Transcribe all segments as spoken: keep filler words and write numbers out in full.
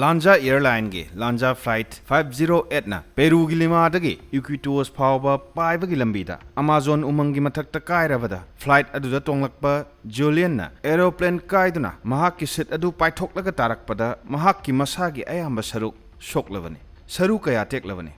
ꯂꯥꯟꯖꯥ ꯑꯦꯌꯔꯂꯥꯏꯟꯒꯤ ꯂꯥꯟꯖꯥ flight five zero ꯑꯦꯠꯅ ꯄꯦꯔꯨꯒꯤ ꯂꯤꯃꯥꯗꯒꯤ ꯏꯀ꯭ꯋꯤꯇꯣꯁ ꯐꯥꯎꯕ ꯄꯥꯏꯕꯒꯤ ꯂꯝꯕꯤꯗ ꯑꯃꯥꯖꯣꯟ ꯎꯃꯪꯒꯤ ꯃꯊꯛꯇ ꯀꯥꯏꯔꯕꯗ ꯐ꯭ꯂꯥꯏꯠ ꯑꯗꯨꯗ ꯇꯣꯡꯂꯛꯄ ꯖꯨꯂꯤꯌꯟꯅ ꯑꯦꯔꯣꯄ꯭ꯂꯦꯟ ꯀꯥꯏꯗꯨꯅ ꯃꯍꯥꯛꯀꯤ ꯁꯤꯠ ꯑꯗꯨ ꯄꯥꯏꯊꯣꯛꯂꯒ ꯇꯥꯔꯛꯄꯗ ꯃꯍꯥꯛꯀꯤ ꯃꯁꯥꯒꯤ ꯑꯌꯥꯝꯕ ꯁꯔꯨꯛ ꯁꯣꯛꯂꯕꯅꯤ꯫ ꯁꯔꯨ ꯀꯌꯥ ꯇꯦꯛꯂꯕꯅꯤ꯫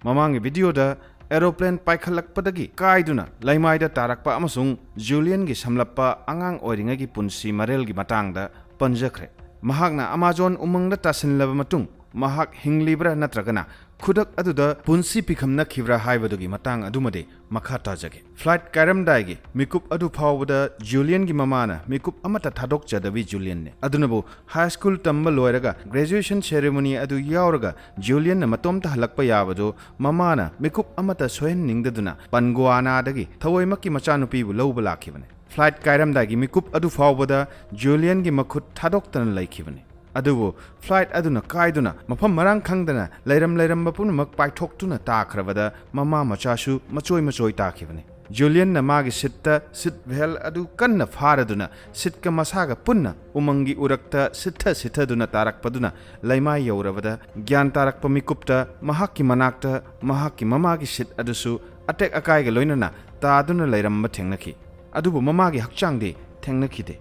ꯃꯃꯥꯡꯒꯤ ꯚꯤꯗꯤꯑꯣꯗ ꯑꯦꯔꯣꯄ꯭ꯂꯦꯟ ꯄꯥꯏꯈꯠꯂꯛꯄꯗꯒꯤ ꯀꯥꯏꯗꯨꯅ ꯂꯩꯃꯥꯏꯗ ꯇꯥꯔꯛꯄ ꯑꯃꯁꯨꯡ ꯖꯨꯂꯤꯌꯟꯒꯤ ꯁꯝꯂꯞꯄ ꯑꯉꯥꯡ ꯑꯣꯏꯔꯤꯉꯩꯒꯤ ꯄꯨꯟꯁꯤ ꯃꯔꯦꯜꯒꯤ ꯃꯇꯥꯡꯗ ꯄꯟꯖꯈ꯭ꯔꯦ꯫ ꯃꯍꯥꯛꯅ ꯑꯃꯥꯖꯣꯟ ꯎꯃꯪꯗ ꯇꯥꯁꯤꯜꯂꯕ ꯃꯇꯨꯡ ꯃꯍꯥꯛ ꯍꯤꯡꯂꯤꯕ꯭ꯔꯥ ꯅꯠꯇ꯭ꯔꯒꯅ ꯈꯨꯗꯛ ꯑꯗꯨꯗ ꯄꯨꯟꯁꯤ ꯄꯤꯈꯝꯅꯈꯤꯕ꯭ꯔꯥ ꯍꯥꯏꯕꯗꯨꯒꯤ ꯃꯇꯥꯡ ꯑꯗꯨꯃꯗꯤ ꯃꯈꯥ ꯇꯥꯖꯒꯦ꯫ ꯐ꯭ꯂꯥꯏꯠ ꯀꯥꯏꯔꯝꯗꯥꯏꯒꯤ ꯃꯤꯀꯨꯞ ꯑꯗꯨ ꯐꯥꯎꯕꯗ ꯖꯨꯂꯤꯌꯟꯒꯤ ꯃꯃꯥꯅ ꯃꯤꯀꯨꯞ ꯑꯃꯠꯇ ꯊꯥꯗꯣꯛꯆꯗꯕꯤ ꯖꯨꯂꯤꯌꯟꯅꯤ꯫ ꯑꯗꯨꯅꯕꯨ ꯍꯥꯏ ꯁ꯭ꯀꯨꯜ ꯇꯝꯕ ꯂꯣꯏꯔꯒ ꯒ꯭ꯔꯦꯖꯨꯑꯦꯁꯟ ꯁꯦꯔꯦꯃꯣꯅꯤ ꯑꯗꯨ ꯌꯥꯎꯔꯒ ꯖꯨꯂꯤꯌꯟꯅ ꯃꯇꯣꯝꯇ ꯍꯜꯂꯛꯄ ꯌꯥꯕꯗꯨ ꯃꯃꯥꯅ ꯃꯤꯀꯨꯞ ꯑꯃꯠꯇ ꯁꯣꯏꯍꯟꯅꯤꯡꯗꯗꯨꯅ ꯄꯟꯒꯨꯋꯥꯅꯥꯗꯒꯤ ꯊꯑꯣꯏꯃꯛꯀꯤ ꯃꯆꯥꯅꯨꯄꯤꯕꯨ ꯂꯧꯕ ꯂꯥꯛꯈꯤꯕꯅꯤ꯫ ꯐ꯭ꯂꯥꯏꯠ ꯀꯥꯏꯔꯝꯗꯥꯏꯒꯤ ꯃꯤꯀꯨꯞ ꯑꯗꯨ ꯐꯥꯎꯕꯗ ꯖꯨꯂꯤꯌꯟꯒꯤ ꯃꯈꯨꯠ ꯊꯥꯗꯣꯛꯇꯅ ꯂꯩꯈꯤꯕꯅꯤ꯫ ꯑꯗꯨꯕꯨ ꯐ꯭ꯂꯥꯏꯠ ꯑꯗꯨꯅ ꯀꯥꯏꯗꯨꯅ ꯃꯐꯝ ꯃꯔꯥꯡ ꯈꯪꯗꯅ ꯂꯩꯔꯝ ꯂꯩꯔꯝꯕ ꯄꯨꯝꯅꯃꯛ ꯄꯥꯏꯊꯣꯛꯇꯨꯅ ꯇꯥꯈ꯭ꯔꯕꯗ ꯃꯃꯥ ꯃꯆꯥꯁꯨ ꯃꯆꯣꯏ ꯃꯆꯣꯏ ꯇꯥꯈꯤꯕꯅꯤ꯫ ꯖꯨꯂꯤꯌꯟꯅ ꯃꯥꯒꯤ ꯁꯤꯠꯇ ꯁꯤꯠ ꯚꯦꯜ ꯑꯗꯨ ꯀꯟꯅ ꯐꯥꯔꯗꯨꯅ ꯁꯤꯠꯀ ꯃꯁꯥꯒ ꯄꯨꯟꯅ ꯎꯃꯪꯒꯤ ꯎꯔꯛꯇ ꯁꯤꯠꯊ ꯁꯤꯠꯊꯗꯨꯅ ꯇꯥꯔꯛꯄꯗꯨꯅ ꯂꯩꯃꯥꯏ ꯌꯧꯔꯕꯗ ꯒ꯭ꯌꯥꯟ ꯇꯥꯔꯛꯄ ꯃꯤꯀꯨꯞꯇ ꯃꯍꯥꯛꯀꯤ ꯃꯅꯥꯛꯇ ꯃꯍꯥꯛꯀꯤ ꯃꯃꯥꯒꯤ ꯁꯤꯠ ꯑꯗꯨꯁꯨ ꯑꯇꯦꯛ ꯑꯀꯥꯏꯒ ꯂꯣꯏꯅꯅ ꯇꯥꯗꯨꯅ ꯂꯩꯔꯝꯕ ꯊꯦꯡꯅꯈꯤ꯫ ꯑꯗꯨꯕꯨ ꯃꯃꯥꯒꯤ ꯍꯛꯆꯥꯡꯗꯤ ꯊꯦꯡꯅꯈꯤꯗꯦ꯫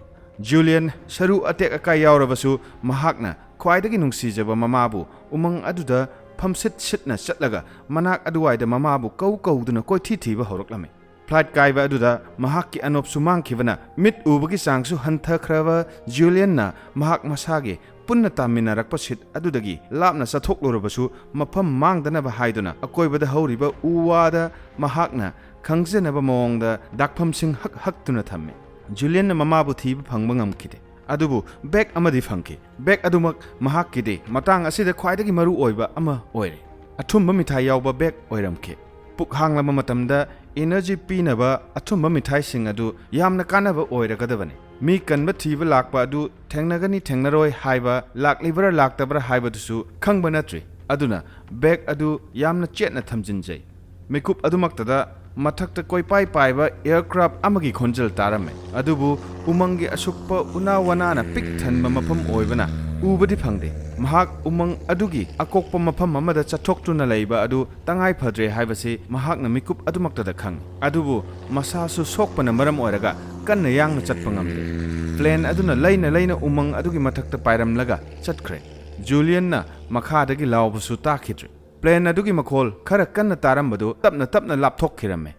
ꯖꯨꯂꯤꯌꯟ ꯁꯔꯨ ꯑꯇꯦꯛ ꯑꯀꯥꯏ ꯌꯥꯎꯔꯕꯁꯨ ꯃꯍꯥꯛꯅ ꯈ꯭ꯋꯥꯏꯗꯒꯤ ꯅꯨꯡꯁꯤꯖꯕ ꯃꯃꯥꯕꯨ ꯎꯃꯪ ꯑꯗꯨꯗ ꯐꯝꯁꯤꯠ ꯁꯤꯠꯅ ꯆꯠꯂꯒ ꯃꯅꯥꯛ ꯑꯗꯨꯋꯥꯏꯗ ꯃꯃꯥꯕꯨ ꯀꯧ ꯀꯧꯗꯨꯅ ꯀꯣꯏꯊꯤ ꯊꯤꯕ ꯍꯧꯔꯛꯂꯝꯃꯤ꯫ ꯐ꯭ꯂꯥꯏꯠ ꯀꯥꯏꯕ ꯑꯗꯨꯗ ꯃꯍꯥꯛꯀꯤ ꯑꯅꯣꯞꯁꯨ ꯃꯥꯡꯈꯤꯕꯅ ꯃꯤꯠ ꯎꯕꯒꯤ ꯆꯥꯡꯁꯨ ꯍꯟꯊꯈ꯭ꯔꯕ ꯖꯨꯂꯤꯌꯟꯅ ꯃꯍꯥꯛ ꯃꯁꯥꯒꯤ ꯄꯨꯟꯅ ꯇꯥꯃꯤꯟꯅꯔꯛꯄ ꯁꯤꯠ ꯑꯗꯨꯗꯒꯤ ꯂꯥꯞꯅ ꯆꯠꯊꯣꯛꯂꯨꯔꯕꯁꯨ ꯃꯐꯝ ꯃꯥꯡꯗꯅꯕ ꯍꯥꯏꯗꯨꯅ ꯑꯀꯣꯏꯕꯗ ꯍꯧꯔꯤꯕ ꯎ ꯋꯥꯗ ꯃꯍꯥꯛꯅ ꯈꯪꯖꯅꯕ ꯃꯑꯣꯡꯗ ꯗꯥꯛꯐꯝꯁꯤꯡ ꯍꯛ ꯍꯛꯇꯨꯅ ꯊꯝꯃꯤ꯫ ꯖꯨꯂꯤꯌꯟꯅ ꯃꯃꯥꯕꯨ ꯊꯤꯕ ꯐꯪꯕ ꯉꯝꯈꯤꯗꯦ꯫ ꯑꯗꯨꯕꯨ ꯕꯦꯒ ꯑꯃꯗꯤ ꯐꯪꯈꯤ꯫ ꯕꯦꯒ ꯑꯗꯨꯃꯛ ꯃꯍꯥꯛꯀꯤꯗꯤ ꯃꯇꯥꯡ ꯑꯁꯤꯗ ꯈ꯭ꯋꯥꯏꯗꯒꯤ ꯃꯔꯨ ꯑꯣꯏꯕ ꯑꯃ ꯑꯣꯏꯔꯦ꯫ ꯑꯊꯨꯝꯕ ꯃꯤꯊꯥꯏ ꯌꯥꯎꯕ ꯕꯦꯒ ꯑꯣꯏꯔꯝꯈꯤ꯫ ꯄꯨꯛ ꯍꯥꯡꯂꯕ ꯃꯇꯝꯗ ꯏꯅꯔꯖꯤ ꯄꯤꯅꯕ ꯑꯊꯨꯝꯕ ꯃꯤꯊꯥꯏꯁꯤꯡ ꯑꯗꯨ ꯌꯥꯝꯅ ꯀꯥꯟꯅꯕ ꯑꯣꯏꯔꯒꯗꯕꯅꯤ꯫ ꯃꯤ ꯀꯟꯕ ꯊꯤꯕ ꯂꯥꯛꯄ ꯑꯗꯨ ꯊꯦꯡꯅꯒꯅꯤ ꯊꯦꯡꯅꯔꯣꯏ ꯍꯥꯏꯕ, ꯂꯥꯛꯂꯤꯕ꯭ꯔꯥ ꯂꯥꯛꯇꯕ꯭ꯔꯥ ꯍꯥꯏꯕꯗꯨꯁꯨ ꯈꯪꯕ ꯅꯠꯇ꯭ꯔꯤ꯫ ꯑꯗꯨꯅ ꯕꯦꯒ ꯑꯗꯨ ꯌꯥꯝꯅ ꯆꯦꯠꯅ ꯊꯝꯖꯤꯟꯖꯩ꯫ ꯃꯤꯀꯨꯞ ꯑꯗꯨꯃꯛꯇꯗ ꯃꯊꯛꯇ ꯀꯣꯏꯄꯥꯏ ꯄꯥꯏꯕ ꯑꯦꯌꯔꯀ꯭ꯔꯥꯐ ꯑꯃꯒꯤ ꯈꯣꯟꯖꯦꯜ ꯇꯥꯔꯝꯃꯤ꯫ ꯑꯗꯨꯕꯨ ꯎꯃꯪꯒꯤ ꯑꯁꯨꯛꯄ ꯎꯅꯥ ꯋꯥꯅꯥꯅ ꯄꯤꯛ ꯊꯟꯕ ꯃꯐꯝ ꯑꯣꯏꯕꯅ ꯎꯕꯗꯤ ꯐꯪꯗꯦ꯫ ꯃꯍꯥꯛ ꯎꯃꯪ ꯑꯗꯨꯒꯤ ꯑꯀꯣꯛꯄ ꯃꯐꯝ ꯑꯃꯗ ꯆꯠꯊꯣꯛꯇꯨꯅ ꯂꯩꯕ ꯑꯗꯨ ꯇꯉꯥꯏ ꯐꯗ꯭ꯔꯦ ꯍꯥꯏꯕꯁꯤ ꯃꯍꯥꯛꯅ ꯃꯤꯀꯨꯞ ꯑꯗꯨꯃꯛꯇꯗ ꯈꯪꯏ꯫ ꯑꯗꯨꯕꯨ ꯃꯁꯥꯁꯨ ꯁꯣꯛꯄꯅ ꯃꯔꯝ ꯑꯣꯏꯔꯒ ꯀꯟꯅ ꯌꯥꯡꯅ ꯆꯠꯄ ꯉꯝꯗꯦ꯫ ꯄ꯭ꯂꯦꯟ ꯑꯗꯨꯅ ꯂꯩꯅ ꯂꯩꯅ ꯎꯃꯪ ꯑꯗꯨꯒꯤ ꯃꯊꯛꯇ ꯄꯥꯏꯔꯝꯂꯒ ꯆꯠꯈ꯭ꯔꯦ꯫ ꯖꯨꯂꯤꯌꯟꯅ ꯃꯈꯥꯗꯒꯤ ꯂꯥꯎꯕꯁꯨ ꯇꯥꯈꯤꯗ꯭ꯔꯦ꯫ ꯄ꯭ꯂꯦꯟ ꯑꯗꯨꯒꯤ ꯃꯈꯣꯜ ꯈꯔ ꯀꯟꯅ ꯇꯥꯔꯝꯕꯗꯨ ꯇꯞꯅ ꯇꯞꯅ ꯂꯥꯞꯊꯣꯛꯈꯤꯔꯝꯃꯦ,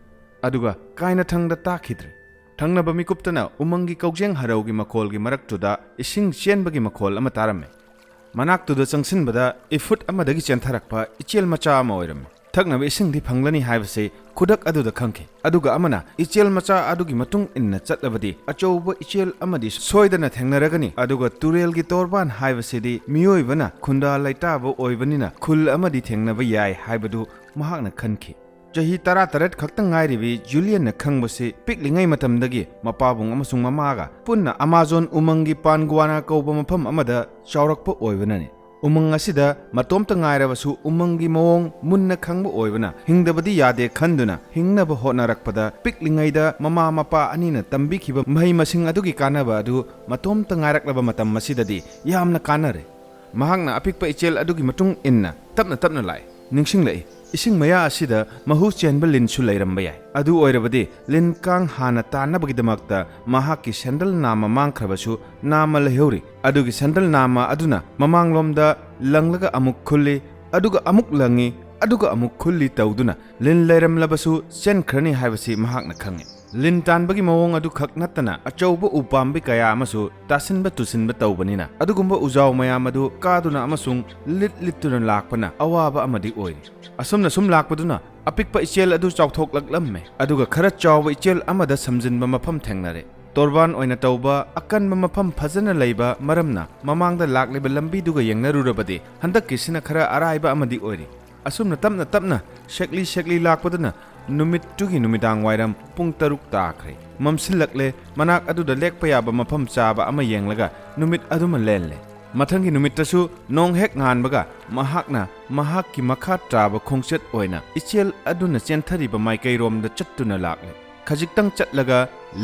ꯑꯗꯨꯒ ꯀꯥꯏꯅꯊꯪꯗ ꯇꯥꯈꯤꯗ꯭ꯔꯦ꯫ ꯊꯪꯅꯕ ꯃꯤꯀꯨꯞꯇꯅ ꯎꯃꯪꯒꯤ ꯀꯧꯖꯦꯡ ꯍꯔꯧꯒꯤ ꯃꯈꯣꯜꯒꯤ ꯃꯔꯛꯇꯨꯗ ꯏꯁꯤꯡ ꯆꯦꯟꯕꯒꯤ ꯃꯈꯣꯜ ꯑꯃ ꯇꯥꯔꯝꯃꯦ꯫ ꯃꯅꯥꯛꯇꯨꯗ ꯆꯪꯁꯤꯟꯕꯗ ꯏꯐꯨꯠ ꯑꯃꯗꯒꯤ ꯆꯦꯟꯊꯔꯛꯄ ꯏꯆꯦꯜ ꯃꯆꯥ ꯑꯃ ꯑꯣꯏꯔꯝꯃꯤ꯫ ꯊꯛꯅꯕ ꯏꯁꯤꯡꯗꯤ ꯐꯪꯂꯅꯤ ꯍꯥꯏꯕꯁꯤ ꯈꯨꯗꯛ ꯑꯗꯨꯗ ꯈꯪꯈꯤ꯫ ꯑꯗꯨꯒ ꯑꯃꯅ ꯏꯆꯦꯜ ꯃꯆꯥ ꯑꯗꯨꯒꯤ ꯃꯇꯨꯡ ꯏꯟꯅ ꯆꯠꯂꯕꯗꯤ ꯑꯆꯧꯕ ꯏꯆꯦꯜ ꯑꯃꯗꯤ ꯁꯣꯏꯗꯅ ꯊꯦꯡꯅꯔꯒꯅꯤ꯫ ꯑꯗꯨꯒ ꯇꯨꯔꯦꯜꯒꯤ ꯇꯣꯔꯕꯥꯟ ꯍꯥꯏꯕꯁꯤꯗꯤ ꯃꯤꯑꯣꯏꯕꯅ ꯈꯨꯟꯗꯥ ꯂꯩꯇꯥꯕ ꯑꯣꯏꯕꯅꯤꯅ ꯈꯨꯜ ꯑꯃꯗꯤ ꯊꯦꯡꯅꯕ ꯌꯥꯏ ꯍꯥꯏꯕꯗꯨ ꯃꯍꯥꯛꯅ ꯈꯟꯈꯤ꯫ ꯆꯍꯤ ꯇꯔꯥꯇꯔꯦꯠ ꯈꯛꯇ ꯉꯥꯏꯔꯤꯕꯤ ꯖꯨꯂꯤꯌꯟꯅ ꯈꯪꯕꯁꯤ ꯄꯤꯛꯂꯤꯉꯩ ꯃꯇꯝꯗꯒꯤ ꯃꯄꯥꯕꯨꯡ ꯑꯃꯁꯨꯡ ꯃꯃꯥꯒ ꯄꯨꯟꯅ ꯑꯃꯥꯖꯣꯟ ꯎꯃꯪꯒꯤ ꯄꯥꯟꯒꯨꯋꯥꯅꯥ ꯀꯧꯕ ꯃꯐꯝ ꯑꯃꯗ ꯆꯥꯎꯔꯛꯄ ꯑꯣꯏꯕꯅꯅꯤ꯫ ꯎꯃꯪ ꯑꯁꯤꯗ ꯃꯇꯣꯝꯇ ꯉꯥꯏꯔꯕꯁꯨ ꯎꯃꯪꯒꯤ ꯃꯑꯣꯡ ꯃꯨꯟꯅ ꯈꯪꯕ ꯑꯣꯏꯕꯅ ꯍꯤꯡꯗꯕꯗꯤ ꯌꯥꯗꯦ ꯈꯟꯗꯨꯅ ꯍꯤꯡꯅꯕ ꯍꯣꯠꯅꯔꯛꯄꯗ ꯄꯤꯛꯂꯤꯉꯩꯗ ꯃꯃꯥ ꯃꯄꯥ ꯑꯅꯤꯅ ꯇꯝꯕꯤꯈꯤꯕ ꯃꯍꯩ ꯃꯁꯤꯡ ꯑꯗꯨꯒꯤ ꯀꯥꯟꯅꯕ ꯑꯗꯨ ꯃꯇꯣꯝꯇ ꯉꯥꯏꯔꯛꯂꯕ ꯃꯇꯝ ꯑꯁꯤꯗꯗꯤ ꯌꯥꯝꯅ ꯀꯥꯟꯅꯔꯦ꯫ ꯃꯍꯥꯛꯅ ꯑꯄꯤꯛꯄ ꯏꯆꯦꯜ ꯑꯗꯨꯒꯤ ꯃꯇꯨꯡ ꯏꯟꯅ ꯇꯞꯅ ꯇꯞꯅ ꯂꯥꯛꯏ꯫ ꯅꯤꯡꯁꯤꯡꯂꯛꯏ, ꯏꯁꯤꯡ ꯃꯌꯥ ꯑꯁꯤꯗ ꯃꯍꯨ ꯆꯦꯟꯕ ꯂꯤꯟꯁꯨ ꯂꯩꯔꯝꯕ ꯌꯥꯏ꯫ ꯑꯗꯨ ꯑꯣꯏꯔꯕꯗꯤ ꯂꯤꯟ ꯀꯥꯡ ꯍꯥꯟꯅ ꯇꯥꯟꯅꯕꯒꯤꯗꯃꯛꯇ ꯃꯍꯥꯛꯀꯤ ꯁꯦꯟꯗꯜ ꯅꯥꯝꯃ ꯃꯥꯡꯈ꯭ꯔꯕꯁꯨ ꯅꯥꯝꯃ ꯂꯩꯍꯧꯔꯤ꯫ ꯑꯗꯨꯒꯤ ꯁꯦꯟꯗꯜ ꯅꯥꯝꯃ ꯑꯗꯨꯅ ꯃꯃꯥꯡꯂꯣꯝꯗ ꯂꯪꯂꯒ ꯑꯃꯨꯛ ꯈꯨꯜꯂꯤ, ꯑꯗꯨꯒ ꯑꯃꯨꯛ ꯂꯪꯉꯤ, ꯑꯗꯨꯒ ꯑꯃꯨꯛ ꯈꯨꯜꯂꯤ ꯇꯧꯗꯨꯅ ꯂꯤꯟ ꯂꯩꯔꯝꯂꯕꯁꯨ ꯆꯦꯟꯈ꯭ꯔꯅꯤ ꯍꯥꯏꯕꯁꯤ ꯃꯍꯥꯛꯅ ꯈꯪꯏ꯫ ꯂꯤꯟ ꯇꯥꯟꯕꯒꯤ ꯃꯑꯣꯡ ꯑꯗꯨꯈꯛ ꯅꯠꯇꯅ ꯑꯆꯧꯕ ꯎꯄꯥꯝꯕꯤ ꯀꯌꯥ ꯑꯃꯁꯨ ꯇꯥꯁꯤꯟꯕ ꯇꯨꯁꯤꯟꯕ ꯇꯧꯕꯅꯤꯅ ꯑꯗꯨꯒꯨꯝꯕ ꯎꯖꯥꯎ ꯃꯌꯥꯝ ꯑꯗꯨ ꯀꯥꯗꯨꯅ ꯑꯃꯁꯨꯡ ꯂꯤꯠ ꯂꯤꯠꯇꯨꯅ ꯂꯥꯛꯄꯅ ꯑꯋꯥꯕ ꯑꯃꯗꯤ ꯑꯣꯏꯔꯤ꯫ ꯑꯁꯨꯝꯅ ꯁꯨꯝ ꯂꯥꯛꯄꯗꯨꯅ ꯑꯄꯤꯛꯄ ꯏꯆꯦꯜ ꯑꯗꯨ ꯆꯥꯎꯊꯣꯛꯂꯛꯂꯝꯃꯦ, ꯑꯗꯨꯒ ꯈꯔ ꯆꯥꯎꯕ ꯏꯆꯦꯜ ꯑꯃꯗ ꯁꯝꯖꯤꯟꯕ ꯃꯐꯝ ꯊꯦꯡꯅꯔꯦ꯫ ꯇꯣꯔꯕꯥꯟ ꯑꯣꯏꯅ ꯇꯧꯕ ꯑꯀꯟꯕ ꯃꯐꯝ ꯐꯖꯅ ꯂꯩꯕ ꯃꯔꯝꯅ ꯃꯃꯥꯡꯗ ꯂꯥꯛꯂꯤꯕ ꯂꯝꯕꯤꯗꯨꯒ ꯌꯦꯡꯅꯔꯨꯔꯕꯗꯤ ꯍꯟꯗꯛꯀꯤꯁꯤꯅ ꯈꯔ ꯑꯔꯥꯏꯕ ꯑꯃꯗꯤ ꯑꯣꯏꯔꯤ꯫ ꯑꯁꯨꯝꯅ ꯇꯞꯅ ꯇꯞꯅ ꯁꯦꯛꯂꯤ ꯁꯦꯛꯂꯤ ꯂꯥꯛꯄꯗꯨꯅ ꯅꯨꯃꯤꯠꯇꯨꯒꯤ ꯅꯨꯃꯤꯗꯥꯡ ꯋꯥꯏꯔꯝ ꯄꯨꯡ ꯇꯔꯨꯛ ꯇꯥꯈ꯭ꯔꯦ꯫ ꯃꯝꯁꯤꯜꯂꯛꯂꯦ, ꯃꯅꯥꯛ ꯑꯗꯨꯗ ꯂꯦꯛꯄ ꯌꯥꯕ ꯃꯐꯝ ꯆꯥꯕ ꯑꯃ ꯌꯦꯡꯂꯒ ꯅꯨꯃꯤꯠ ꯑꯗꯨꯃ ꯂꯦꯜꯂꯦ꯫ ꯃꯊꯪꯒꯤ ꯅꯨꯃꯤꯠꯇꯁꯨ ꯅꯣꯡ ꯍꯦꯛ ꯉꯥꯟꯕꯒ ꯃꯍꯥꯛꯅ ꯃꯍꯥꯛꯀꯤ ꯃꯈꯥ ꯇꯥꯕ ꯈꯣꯡꯆꯠ ꯑꯣꯏꯅ ꯏꯆꯦꯜ ꯑꯗꯨꯅ ꯆꯦꯟꯊꯔꯤꯕ ꯃꯥꯏꯀꯩꯔꯣꯝꯗ ꯆꯠꯇꯨꯅ ꯂꯥꯛꯂꯦ꯫ ꯈꯖꯤꯛꯇꯪ ꯆꯠꯂꯒ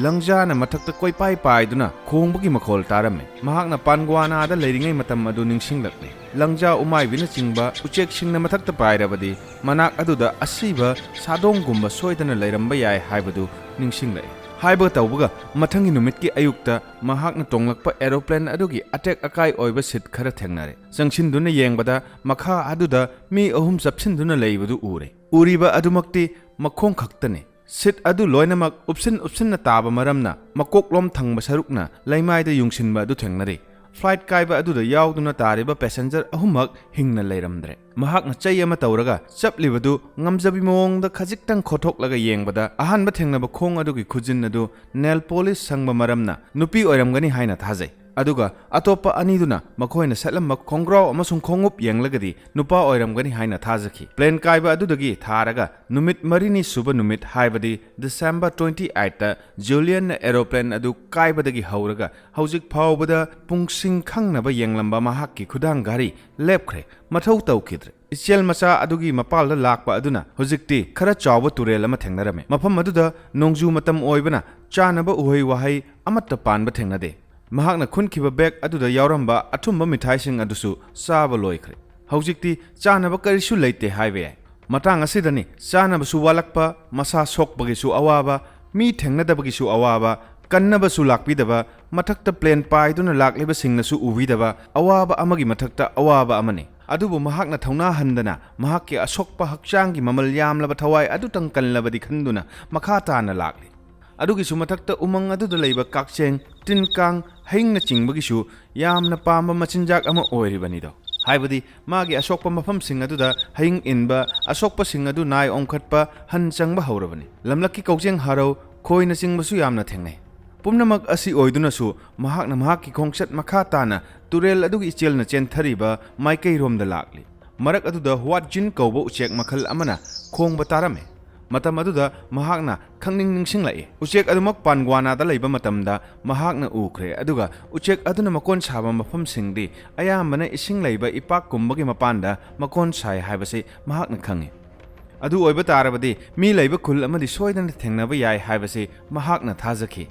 ꯂꯪꯖꯥꯅ ꯃꯊꯛꯇ ꯀꯣꯏꯄꯥꯏ ꯄꯥꯏꯗꯨꯅ ꯈꯣꯡꯕꯒꯤ ꯃꯈꯣꯜ ꯇꯥꯔꯝꯃꯤ꯫ ꯃꯍꯥꯛꯅ ꯄꯥꯟꯒ꯭ꯋꯥꯅꯥꯗ ꯂꯩꯔꯤꯉꯩ ꯃꯇꯝ ꯑꯗꯨ ꯅꯤꯡꯁꯤꯡꯂꯛꯂꯦ꯫ ꯂꯪꯖꯥ, ꯎꯃꯥꯏꯕꯤꯅꯆꯤꯡꯕ ꯎꯆꯦꯛꯁꯤꯡꯅ ꯃꯊꯛꯇ ꯄꯥꯏꯔꯕꯗꯤ ꯃꯅꯥꯛ ꯑꯗꯨꯗ ꯑꯁꯤꯕ ꯁꯥꯗꯣꯡꯒꯨꯝꯕ ꯁꯣꯏꯗꯅ ꯂꯩꯔꯝꯕ ꯌꯥꯏ ꯍꯥꯏꯕꯗꯨ ꯅꯤꯡꯁꯤꯡꯂꯛꯏ꯫ ꯍꯥꯏꯕ ꯇꯧꯕꯒ ꯃꯊꯪꯒꯤ ꯅꯨꯃꯤꯠꯀꯤ ꯑꯌꯨꯛꯇ ꯃꯍꯥꯛꯅ ꯇꯣꯡꯂꯛꯄ aeroplane ꯑꯗꯨꯒꯤ ꯑꯇꯦꯛ ꯑꯀꯥꯏ ꯑꯣꯏꯕ seat ꯈꯔ ꯊꯦꯡꯅꯔꯦ꯫ ꯆꯪꯁꯤꯟꯗꯨꯅ ꯌꯦꯡꯕꯗ ꯃꯈꯥ ꯑꯗꯨꯗ ꯃꯤ ꯑꯍꯨꯝ ꯆꯞꯁꯤꯟꯗꯨꯅ ꯂꯩꯕꯗꯨ ꯎꯔꯦ꯫ ꯎꯔꯤꯕ ꯑꯗꯨꯃꯛꯇꯤ ꯃꯈꯣꯡ ꯈꯛꯇꯅꯤ꯫ Seat ꯑꯗꯨ ꯂꯣꯏꯅꯃꯛ ꯎꯞꯁꯤꯟ ꯎꯞꯁꯤꯟꯅ ꯇꯥꯕ ꯃꯔꯝꯅ ꯃꯀꯣꯛꯂꯣꯝ ꯊꯪꯕ ꯁꯔꯨꯛꯅ ꯂꯩꯃꯥꯏꯗ ꯌꯨꯡꯁꯤꯟꯕ ꯑꯗꯨ ꯊꯦꯡꯅꯔꯤ꯫ Flight ꯀꯥꯏꯕ ꯑꯗꯨꯗ ꯌꯥꯎꯗꯨꯅ ꯇꯥꯔꯤꯕ passenger ꯑꯍꯨꯝꯃꯛ ꯍꯤꯡꯅ ꯂꯩꯔꯝꯗ꯭ꯔꯦ꯫ ꯃꯍꯥꯛꯅ ꯆꯩ ꯑꯃ ꯇꯧꯔꯒ ꯆꯞꯂꯤꯕꯗꯨ ꯉꯝꯖꯕꯤ ꯃꯑꯣꯡꯗ ꯈꯖꯤꯛꯇꯪ ꯈꯣꯠꯊꯣꯛꯂꯒ ꯌꯦꯡꯕꯗ ꯑꯍꯥꯟꯕ ꯊꯦꯡꯅꯕ ꯈꯣꯡ ꯑꯗꯨꯒꯤ ꯈꯨꯖꯤꯟ ꯑꯗꯨ nail polish ꯁꯪꯕ ꯃꯔꯝꯅ ꯅꯨꯄꯤ ꯑꯣꯏꯔꯝꯒꯅꯤ ꯍꯥꯏꯅ ꯊꯥꯖꯩ꯫ ꯑꯗꯨꯒ ꯑꯇꯣꯞꯄ ꯑꯅꯤꯗꯨꯅ ꯃꯈꯣꯏꯅ ꯁꯦꯠꯂꯝꯕ ꯈꯣꯡꯒ꯭ꯔꯥꯎ ꯑꯃꯁꯨꯡ ꯈꯣꯡꯎꯞ ꯌꯦꯡꯂꯒꯗꯤ ꯅꯨꯄꯥ ꯑꯣꯏꯔꯝꯒꯅꯤ ꯍꯥꯏꯅ ꯊꯥꯖꯈꯤ꯫ Plane ꯀꯥꯏꯕ ꯑꯗꯨꯗꯒꯤ ꯊꯥꯔꯒ ꯅꯨꯃꯤꯠ ꯃꯔꯤꯅꯤ ꯁꯨꯕ ꯅꯨꯃꯤꯠ, ꯍꯥꯏꯕꯗꯤ December twenty eight, Julianꯅ aeroplaneꯅ ꯑꯗꯨ ꯀꯥꯏꯕꯗꯒꯤ ꯍꯧꯔꯒ ꯍꯧꯖꯤꯛ ꯐꯥꯎꯕꯗ ꯄꯨꯡꯁꯤꯡ ꯈꯪꯅꯕ ꯌꯦꯡꯂꯝꯕ ꯃꯍꯥꯛꯀꯤ ꯈꯨꯗꯥꯡ ꯘꯔꯤ ꯂꯦꯞꯈ꯭ꯔꯦ, ꯃꯊꯧ ꯇꯧꯈꯤꯗ꯭ꯔꯦ꯫ ꯏꯆꯦꯜ ꯃꯆꯥ ꯑꯗꯨꯒꯤ ꯃꯄꯥꯜꯗ ꯂꯥꯛꯄ ꯑꯗꯨꯅ ꯍꯧꯖꯤꯛꯇꯤ ꯈꯔ ꯆꯥꯎꯕ ꯇꯨꯔꯦꯜ ꯑꯃ ꯊꯦꯡꯅꯔꯝꯃꯤ꯫ ꯃꯐꯝ ꯑꯗꯨꯗ ꯅꯣꯡꯖꯨ ꯃꯇꯝ ꯑꯣꯏꯕꯅ ꯆꯥꯅꯕ ꯎꯍꯩ ꯋꯥꯍꯩ ꯑꯃꯠꯇ ꯄꯥꯟꯕ ꯊꯦꯡꯅꯗꯦ꯫ ꯃꯍꯥꯛꯅ ꯈꯨꯟꯈꯤꯕ bag ꯑꯗꯨꯗ ꯌꯥꯎꯔꯝꯕ ꯑꯊꯨꯝꯕ ꯃꯤꯊꯥꯏꯁꯤꯡ ꯑꯗꯨꯁꯨ ꯆꯥꯕ ꯂꯣꯏꯈ꯭ꯔꯦ꯫ ꯍꯧꯖꯤꯛꯇꯤ ꯆꯥꯅꯕ ꯀꯔꯤꯁꯨ ꯂꯩꯇꯦ ꯍꯥꯏꯕ ꯌꯥꯏ꯫ ꯃꯇꯥꯡ ꯑꯁꯤꯗꯅꯤ ꯆꯥꯅꯕꯁꯨ ꯋꯥꯠꯂꯛꯄ, ꯃꯁꯥ ꯁꯣꯛꯄꯒꯤꯁꯨ ꯑꯋꯥꯕ, ꯃꯤ ꯊꯦꯡꯅꯗꯕꯒꯤꯁꯨ ꯑꯋꯥꯕ, ꯀꯟꯅꯕꯁꯨ ꯂꯥꯛꯄꯤꯗꯕ, ꯃꯊꯛꯇ plane ꯄꯥꯏꯗꯨꯅ ꯂꯥꯛꯂꯤꯕꯁꯤꯡꯅꯁꯨ ꯎꯕꯤꯗꯕ, ꯑꯋꯥꯕ ꯑꯃꯒꯤ ꯃꯊꯛꯇ ꯑꯋꯥꯕ ꯑꯃꯅꯤ꯫ ꯑꯗꯨꯕꯨ ꯃꯍꯥꯛꯅ ꯊꯧꯅꯥ ꯍꯟꯗꯅ ꯃꯍꯥꯛꯀꯤ ꯑꯁꯣꯛꯄ ꯍꯛꯆꯥꯡꯒꯤ ꯃꯃꯜ ꯌꯥꯝꯂꯕ ꯊꯋꯥꯏ ꯑꯗꯨꯇꯪ ꯀꯜꯂꯕꯗꯤ ꯈꯟꯗꯨꯅ ꯃꯈꯥ ꯇꯥꯅ ꯂꯥꯛꯂꯤ꯫ ꯑꯗꯨꯒꯤꯁꯨ ꯃꯊꯛꯇ ꯎꯃꯪ ꯑꯗꯨꯗ ꯂꯩꯕ ꯀꯛꯆꯦꯡ, ꯇꯤꯟ ꯀꯥꯡ, ꯍꯌꯤꯡꯅꯆꯤꯡꯕꯒꯤꯁꯨ ꯌꯥꯝꯅ ꯄꯥꯝꯕ ꯃꯆꯤꯟꯖꯥꯛ ꯑꯃ ꯑꯣꯏꯔꯤꯕꯅꯤꯗꯣ꯫ ꯍꯥꯏꯕꯗꯤ ꯃꯥꯒꯤ ꯑꯁꯣꯛꯄ ꯃꯐꯝꯁꯤꯡ ꯑꯗꯨꯗ ꯍꯌꯤꯡ ꯏꯟꯕ, ꯑꯁꯣꯛꯄꯁꯤꯡ ꯑꯗꯨ ꯅꯥꯏ ꯑꯣꯡꯈꯠꯄ, ꯍꯟ ꯆꯪꯕ ꯍꯧꯔꯕꯅꯤ꯫ ꯂꯝꯂꯛꯀꯤ ꯀꯧꯖꯦꯡ ꯍꯥꯔꯧ, ꯈꯣꯏꯅꯆꯤꯡꯕꯁꯨ ꯌꯥꯝꯅ ꯊꯦꯡꯅꯩ꯫ ꯄꯨꯝꯅꯃꯛ ꯑꯁꯤ ꯑꯣꯏꯗꯨꯅꯁꯨ ꯃꯍꯥꯛꯅ ꯃꯍꯥꯛꯀꯤ ꯈꯣꯡꯆꯠ ꯃꯈꯥ ꯇꯥꯅ ꯇꯨꯔꯦꯜ ꯑꯗꯨꯒꯤ ꯏꯆꯦꯜꯅ ꯆꯦꯟꯊꯔꯤꯕ ꯃꯥꯏꯀꯩꯔꯣꯝꯗ ꯂꯥꯛꯂꯤ꯫ ꯃꯔꯛ ꯑꯗꯨꯗ ꯍꯨꯋꯥꯠꯖꯤꯟ ꯀꯧꯕ ꯎꯆꯦꯛ ꯃꯈꯜ ꯑꯃꯅ ꯈꯣꯡꯕ ꯇꯥꯔꯝꯃꯤ꯫ ꯃꯇꯝ ꯑꯗꯨꯗ ꯃꯍꯥꯛꯅ ꯈꯪꯅꯤꯡ ꯅꯤꯡꯁꯤꯡꯂꯛꯏ꯫ ꯎꯆꯦꯛ ꯑꯗꯨꯃꯛ ꯄꯥꯟꯒ꯭ꯋꯥꯅꯥꯗ ꯂꯩꯕ ꯃꯇꯝꯗ ꯃꯍꯥꯛꯅ ꯎꯈ꯭ꯔꯦ, ꯑꯗꯨꯒ ꯎꯆꯦꯛ ꯑꯗꯨꯅ ꯃꯀꯣꯟ ꯁꯥꯕ ꯃꯐꯝꯁꯤꯡꯗꯤ ꯑꯌꯥꯝꯕꯅ ꯏꯁꯤꯡ ꯂꯩꯕ ꯏꯄꯥꯛꯀꯨꯝꯕꯒꯤ ꯃꯄꯥꯟꯗ ꯃꯀꯣꯟ ꯁꯥꯏ ꯍꯥꯏꯕꯁꯤ ꯃꯍꯥꯛꯅ ꯈꯪꯏ꯫ ꯑꯗꯨ ꯑꯣꯏꯕ ꯇꯥꯔꯕꯗꯤ ꯃꯤ ꯂꯩꯕ ꯈꯨꯜ ꯑꯃꯗꯤ ꯁꯣꯏꯗꯅ ꯊꯦꯡꯅꯕ ꯌꯥꯏ ꯍꯥꯏꯕꯁꯤ ꯃꯍꯥꯛꯅ ꯊꯥꯖꯈꯤ꯫